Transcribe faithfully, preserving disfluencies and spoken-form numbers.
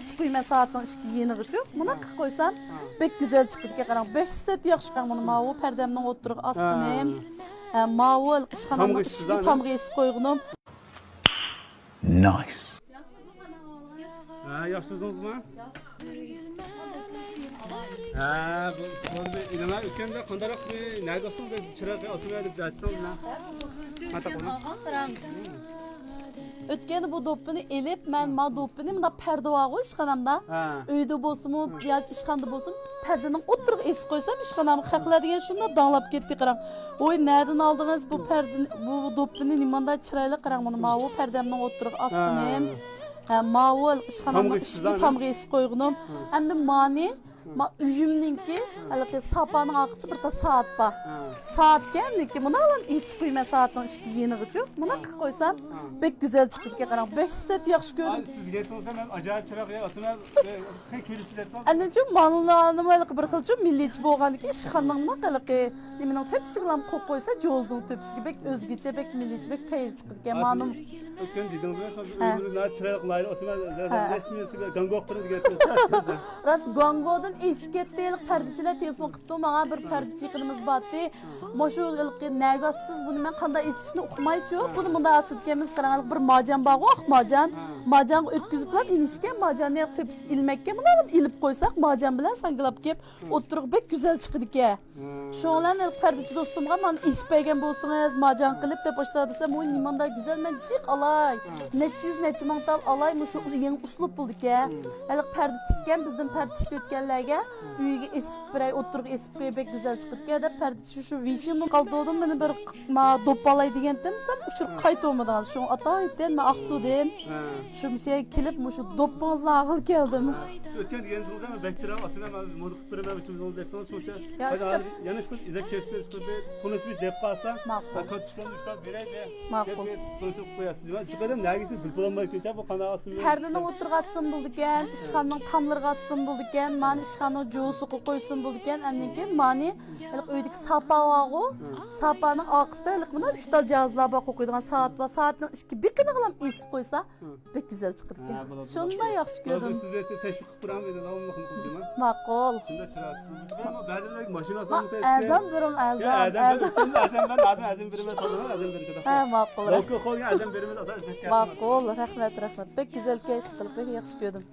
ئېسىپ قويىمەن سائەتنىڭ ئىككى يېنىغىچۇ. مۇنداق قىلىپ قويسام، بەك گۈزەل چىقىدىكەن. قاراڭ، بەك سەت ياخشى. قاراڭ، مانا ماۋۇ پەردەمنىڭ ئوتتۇرىغا ئاسقىنىم. ھە، ماۋۇ ئىشخانامنىڭ ئىشىكىنى تامغا ئېسىپ قويغىنىم. Nice. ھە، ياخشى تۇردىڭىزمۇ؟ ھە، بۇ، بۇ، بۇ، ئىنىمە ئۆتكەندە قانداقراق بىر نەگە ئاستىڭىز دەپ چىراغ ئاستىڭىز دەپ ئېيتتىڭىز. قانداق بۇ؟ ئۆتكەندە بۇ دوپپىنى ئېلىپ، مەن ما دوپپىنى مۇنداق پەردە بارغۇ ئىشخانامدا. ھە. ئۆيدە بولسىمۇ ياكى ئىشخانىدا بولسۇن، پەردىنىڭ ئوتتۇرىغا ئېسىپ قويسام، ئىشخانام خەقلەر دېگەن شۇنداق داڭلاپ كەتتى، قاراڭ. ۋوي، نەدىن ئالدىڭىز بۇ پەردىنى، بۇ دوپپىنى نېمانداق چىرايلىق، قاراڭ، مانا ماۋۇ پەردەمنىڭ ئوتتۇرىغا ئاسقىنىم. ھە، ماۋۇ ئىشخانامنىڭ ئىشىكىنى تامغا ئېسىپ قويغىنىم. ئەمدى مانى، ما ئۆيۈمنىڭكى، ھېلىقى ساپانىڭ ئارقىسىدا بىر تال سائەت بار. سائەتكەننىكى، مۇنالام ئېسىپ قويىمەن سائەتنىڭ ئىككى يېنىغىچۇ. مۇنداق قىلىپ قويسام، بەك گۈزەل چىقىدىكەن، قاراڭ، بەك سەت ياخشى كۆردۈم. سىزگە ئېيتقانسام، مەن ئاجايىپ چىراغ يا ئاسمىنى كۆرۈشتۈرۈۋاتقان. ئەندىنچۇ مانۇلارنىمۇ ھېلىقى بىر خىلچۇ مىللىيچە بولغاندىكىن، ئىشخانىنىڭ مۇنداق ھېلىقى نېمىنىڭ تۆپىسىگىلا قويۇپ قويسا، جوزىنىڭ تۆپىسىگە بەك ئۆزگىچە، بەك مىللىيچە، بەك پەيزى چىقىدىكەن. مانۇ ئۆتكەن دېدىڭىز، ھە. ئۆزىڭىز ناھايىتى چىرايلىق لايىھە، ئاسمىنى ھە. رەسمىيسىگە گاڭگوق بىلەن دېگەن. راست، گاڭگودىن ئېشىپ كەتتى، ھېلىقى پەردىچىلەر تېلېفون قىپتۇ ماڭا، بىر پەردىچى يېقىنىمىز بارتتى. مۇشۇ ھېلىقى نەگە ئاسىسىز، بۇنى مەن قانداق ئېسىشنى ئۇقمايچۇ. بۇنى مۇنداق ئاسىدىكەنمىز، قاراڭ، ھېلىقى بىر مارجان بارغۇ، ئاق مارجان. مارجانغا ئۆتكۈزۈپلا ئېلىشكەن، مارجاننى تېپىپ ئېلىمەككە، مۇنداق ئېلىپ قويساق، مارجان بىلەن ساڭگىلاپ كېلىپ، ئوتتۇرىغا بەك گۈزەل چىقىدىكەن. شۇنىڭ بىلەن ھېلىقى پەردىچى دوستۇمغا، مانا ئېسىپ بەرگەن بولسىڭىز، مارجان قىلىپ دەپ باشتا دېسەم، ۋوي، نېمانداق گۈزەل، مەن جىق ئالاي، نەچچە يۈز، نەچچە مىڭ تال ئالاي، مۇشۇ يېڭى ئۇسلۇب بولىدىكەن. ھېلىقى پەردە تىككەن، بىزدىن پەردە تىكتۈرگەنلەرگە ئۆيىگە ئېسىپ بېرەي، ئوتتۇرىغا ئېسىپ قويۇپ، بەك گۈزەل چىقىدىكەن دەپ، پەردىچى شۇ ۋېيشىننى قالدۇردۇم، مېنى بىر ما دوپپا ئالاي دېگەنتىم دېسەم، ئۇچۇرۇپ قايتۇرمىدىڭىز. شۇڭا ئاتايىتتىن مەن ئاقسۇدىن شۇ مۇشۇ يەرگە كېلىپ، مۇشۇ دوپپىڭىزنى ئالغىلى كەلدىم. ئۆتكەن دېگەن سۆزلەر بەك چىرايلىق، ئاسلىدا مەن مۇنداق قىلىپ بېرىمەن، شۇنداق دەپ تۇرسا، يا، ئىشقىلىپ، يەنە ئىشقىلىپ ئىزدەپ كەپسىز، ئىشقىلىپ بىر تونۇشمىش دەپ قالسا، ماقۇل. كارتوچكامنى ئىشقىلىپ بېرەي، ماقۇل. دەپ تونۇشۇپ قوياسىز. مەن چىقىدىم، نەگىسى بىلىپ بولالمايدىكەنچە بۇ قانداق ئاسسىمۇ. پەردىنىڭ ئوتتۇرىغا ئاسسىمۇ بولىدىكەن، ئىشخانىنىڭ تاملىرىغا ئاسسىمۇ بولىدىكەن، مانى ئىشخانىنىڭ جوزىغا قويسىمۇ بولىدىكەن، ئاندىن كېيىن مانى ھېلىقى ئۆيدىكى ساپا بارغۇ، ساپانىڭ ئارقىسىدا ھېلىقى مانا ئۈچ تال جاھازلار بار، قويىدىغان سائەت بار، سائەتنىڭ ئىككى بېقىنىغىلا ئېسىپ قويسا، بەك گۈزەل چىقىدىكەن. ھە، بولىدۇ، شۇنداق بولىدۇ. ياخشى كۆردۈم. سىز بىر تەشۋىق قىلىپ تۇرامەن، داۋاملىق قىلىپ تۇرىمەن. ماقۇل. شۇنداق چىرايلىق. بەزىلەر ماشىنا ئالسام، ئەرزان بېرىڭ، ئەرزان، ئەرزان. ئەرزان بېرىڭ، ئەرزان بېرىڭ. ھە، ماقۇل. ماقۇل، رەھمەت، رەھمەت. بەك گۈزەل كەيس قىلىپ، بەك ياخشى كۆردۈم.